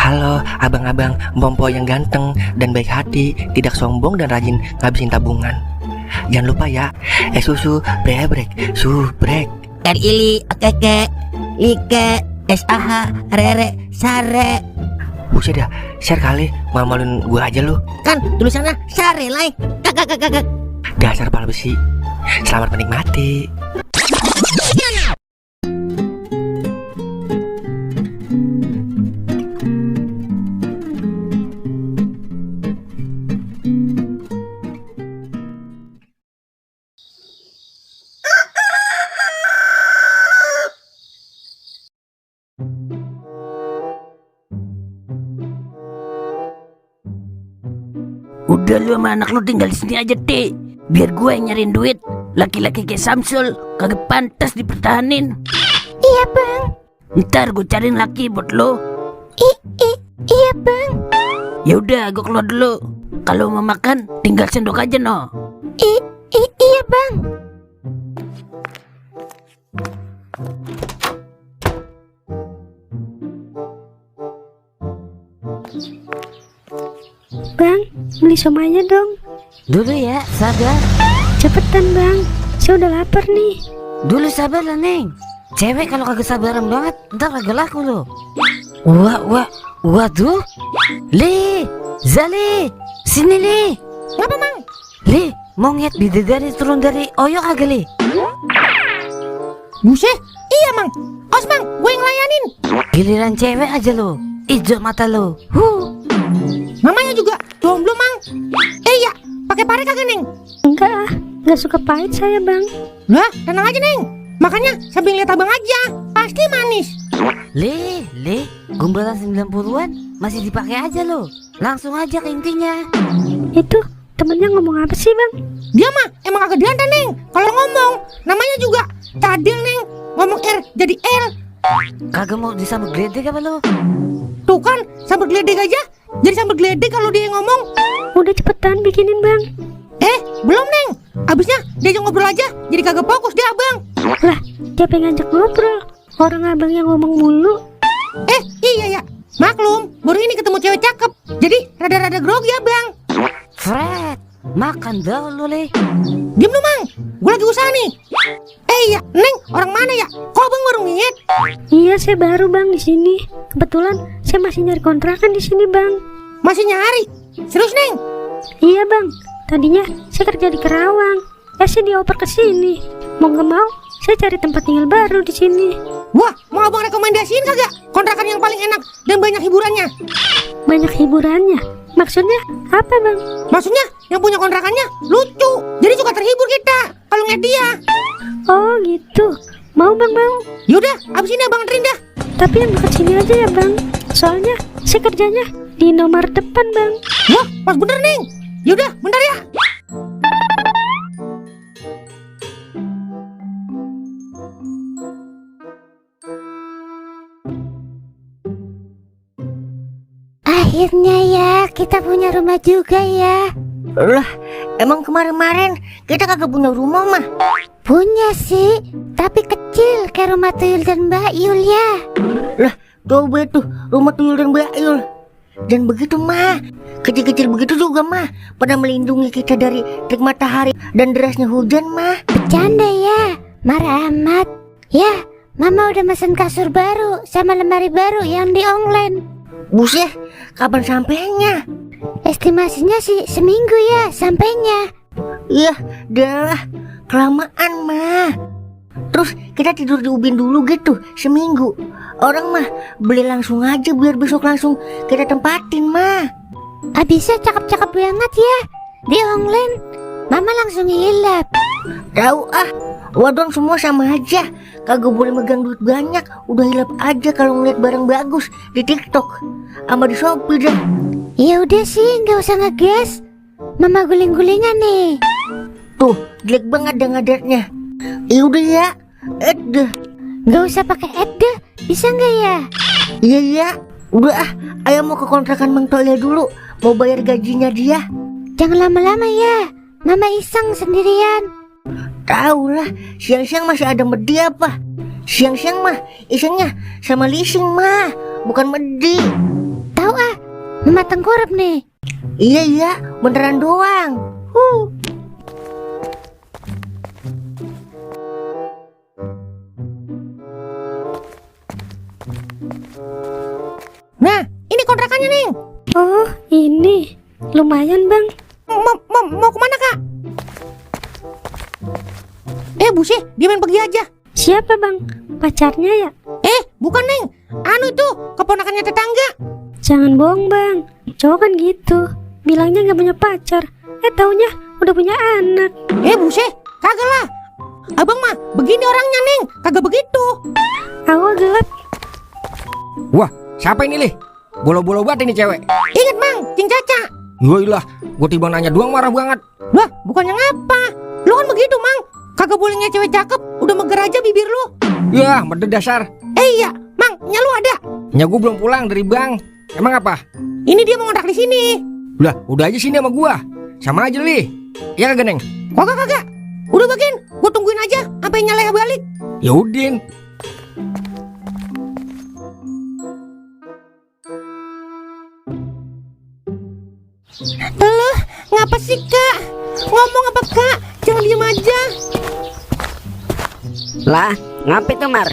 Halo abang-abang Bompo yang ganteng dan baik hati, tidak sombong dan rajin ngabisin tabungan. Jangan lupa ya, susu brebrek, subrek. Ili, okeke, like, SAH, rere, sare. Buset dah, share kali, malu-maluin gue aja lu. Kan tulisannya sare, like. Kakak. Dasar pala besi. Selamat menikmati. Udah lu sama anak lu tinggal di sini aja, Ti. Biar gue yang nyariin duit. Laki-laki kayak Samsul kagak pantas dipertahanin. Iya bang. Ntar gue cariin laki buat lo. Iya bang. Ya udah, gue keluar dulu. Kalau mau makan, tinggal sendok aja no. Iya bang. Bang, beli somanya dong. Dulu ya, sabar. Cepetan bang, saya udah lapar nih. Dulu sabar lah, Neng. Cewek kalau kagak sabaran banget, ntar kagak laku lo. Waduh. Li, Zali, sini Li. Ngapa mang? Li, mau ngeliat bidadari turun dari Oyo kagak Li? Buset, iya mang. Os mang, gue yang layanin. Giliran cewek aja lo, ijo mata lo. Mamanya juga jomblo mang. Iya, pakai pare kagak neng? Enggak suka pahit saya bang. Lah, tenang aja neng. Makanya sambil lihat abang aja, pasti manis. Li, gombalan 90-an masih dipakai aja lo. Langsung aja ke intinya. Itu temennya ngomong apa sih bang? Dia mah emang agak diantar neng. Kalau ngomong, namanya juga cadel neng. Ngomong R jadi L. Kagak mau disambut geledek apa lo? Tuh kan, sambal geledek aja. Jadi sambal geledek kalau dia yang ngomong. Udah cepetan bikinin bang. Belum neng. Abisnya dia ngobrol aja, jadi kagak fokus dia abang. Lah, siapa yang ngajak ngobrol? Orang abang yang ngomong mulu. Iya ya. Maklum, baru ini ketemu cewek cakep. Jadi rada-rada grogi abang. Fred, makan dulu Le. Diam lu mang, gue lagi usaha nih. Iya, neng, orang mana ya? Kok abang baru ngeliat? Iya, saya baru bang di sini. Kebetulan saya masih nyari kontrakan di sini bang. Masih nyari? Serius neng? Iya bang. Tadinya saya kerja di Kerawang. Saya dioper ke sini. Mau nggak mau, saya cari tempat tinggal baru di sini. Wah, mau abang rekomendasiin kagak kontrakan yang paling enak dan banyak hiburannya? Banyak hiburannya? Maksudnya apa bang? Maksudnya yang punya kontrakannya lucu. Jadi suka terhibur kita kalau ngeliat dia. Oh gitu. Mau bang, mau. Yaudah, abis ini abang anterin dah. Tapi yang dekat sini aja ya bang. Soalnya saya kerjanya di nomor depan bang. Wah, pas bener neng. Yaudah, bentar ya. Akhirnya ya kita punya rumah juga ya. Lah, emang kemarin-kemarin kita kagak punya rumah mah? Punya sih, tapi kecil kayak rumah Tuyul dan Mbak Yul ya. Lah, coba tuh rumah Tuyul dan Mbak Yul. Dan begitu mah, kecil-kecil begitu juga mah, pada melindungi kita dari terik matahari dan derasnya hujan mah. Bercanda ya, marah amat. Ya, Mama udah mesen kasur baru sama lemari baru yang di online. Buset, kapan sampainya? Estimasinya sih seminggu ya sampainya. Iya, dah kelamaan mah. Terus kita tidur di ubin dulu gitu seminggu. Orang mah beli langsung aja biar besok langsung kita tempatin mah. Abisnya cakep-cakep banget ya di online. Mama langsung hilap. Tahu ah, wadon semua sama aja. Kagak boleh megang duit banyak. Udah hilap aja kalau ngeliat barang bagus di TikTok sama di Shopee dah. Ya udah sih, nggak usah ngegas. Mama guling-gulingan nih. Tuh, jelek banget dah ngadatnya. Yaudah ya, deh. Nggak usah pakai deh, bisa nggak ya? Iya ya, udah ah, ayo mau ke kontrakan Mang Toya dulu. Mau bayar gajinya dia. Jangan lama-lama ya, Mama iseng sendirian. Tahu lah, siang-siang masih ada medi apa? Siang-siang mah isengnya sama leasing mah, bukan medi. Mama tengkurap nih. Iya, beneran doang. Nah, ini kontrakannya, Neng. Oh, ini. Lumayan, Bang. Mau kemana, Kak? Buset, dia main pergi aja. Siapa, Bang? Pacarnya ya? Bukan, Neng. Anu itu, keponakannya tetangga. Jangan bohong, Bang. Cowok kan gitu. Bilangnya nggak punya pacar. Taunya udah punya anak. Buset, kagak lah. Abang mah begini orangnya, Neng. Kagak begitu. Aku gelap. Wah, siapa ini, Lih? Bolo-bolo banget ini cewek. Ingat, Bang, Cing Caca. Yoilah, gue tiba nanya doang marah banget. Lah, bukannya ngapa? Lu kan begitu, Mang. Kagak boleh cewek cakep, udah meger aja bibir lu. Yah, merde dasar. Iya, Mang, nya lu ada. Nya gue belum pulang dari bank. Emang apa? Ini dia mau ngontrak di sini. Lah, udah aja sini sama gua. Sama aja, Lih. Ya kagak, Neng? Kagak. Udah bagian, gua tungguin aja sampai nyaleh balik. Ya udin. Loh, ngapa sih, Kak? Ngomong apa, Kak? Jangan diem aja. Lah, ngapain tuh, Mar?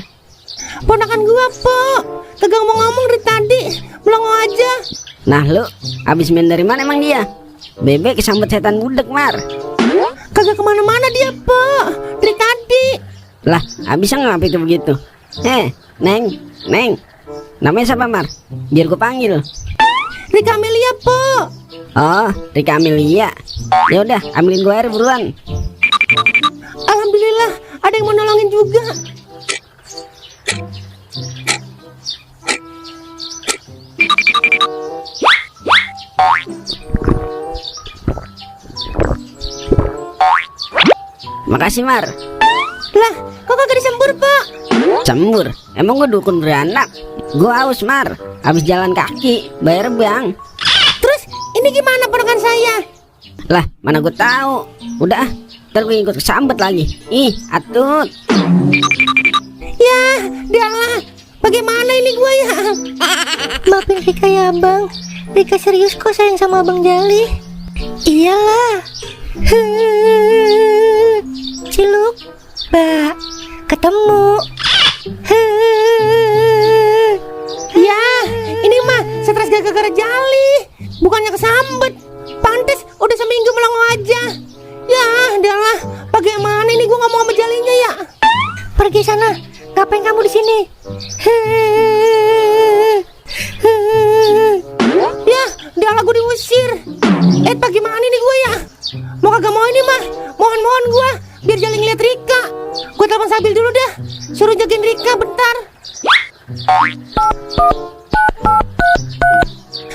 Ponakan gua, Po. Kagak mau ngomong dari tadi. Melongo aja. Nah, lu abis main dari mana emang dia? Bebek kesambet setan budek, Mar. Kagak kemana-mana dia, Po. Dari tadi. Lah, abisnya ngapain tuh begitu? Neng. Namanya siapa, Mar? Biar gue panggil. Rika Amelia, Po. Oh, Rika Amelia. Ya udah, ambilin gue air buruan. Alhamdulillah, ada yang mau nolongin juga. Makasih, Mar. Lah, kok kagak disembur, Pak? Cembur? Emang gue dukun beranak? Gue haus, Mar. Habis jalan kaki, bayar bang. Terus, ini gimana ponakan saya? Lah, mana gue tahu. Udah, ntar gue ikut kesambet lagi. Ih, atut. Ya, dialah. Bagaimana ini gua ya? Maafin Rika ya, Bang. Rika serius kok sayang sama Bang Jali. Iyalah. Ciluk, Mbak. Ketemu. Ya, ini mah stres gara-gara Jali. Bukannya kesambet. Pantes udah seminggu melongo aja. Ya, dialah. Bagaimana ini gua ngomong sama Jalinya ya? Pergi sana. Ngapain kamu di sini? Ya, dialah gue diusir. Bagaimana nih gue ya? Mau kagak mau ini mah. Mohon gue biar Jali ngeliat Rika. Gue telepon Sabil dulu dah. Suruh jagain Rika bentar.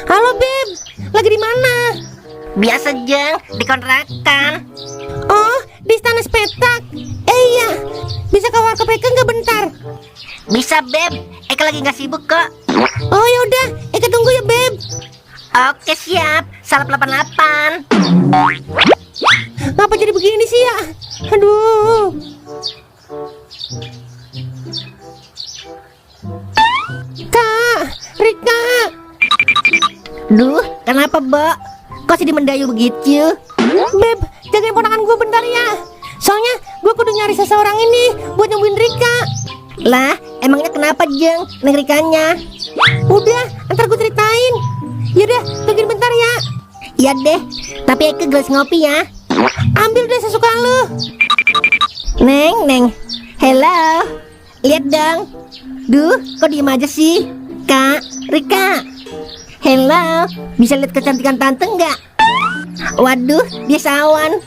Halo Beb, lagi di mana? Biasa Jeng, di kontrakan. Oh, di Istana Spetak. Iya, bisa ke warkop Eka nggak bentar? Bisa Beb, Eka lagi nggak sibuk kok. Oh yaudah, Eka tunggu ya Beb. Oke siap, salap 88. Ngapa jadi begini sih ya? Aduh. Kak, Rika. Duh, kenapa Mbak? Kok sedih mendayu begitu? Beb, jagain ponakan gue bentar ya. Soalnya gue kudu nyari seseorang ini buat nyembuhin Rika. Lah, emangnya kenapa Jeng, Neng Rikanya? Udah, ntar gue ceritain. Yaudah, tungguin bentar ya. Iya deh, tapi Eka gelas ngopi ya. Ambil deh sesuka lu. Neng, hello. Lihat dong. Duh, kok diem aja sih? Kak, Rika. Hello, bisa lihat kecantikan tante nggak? Waduh, dia sawan.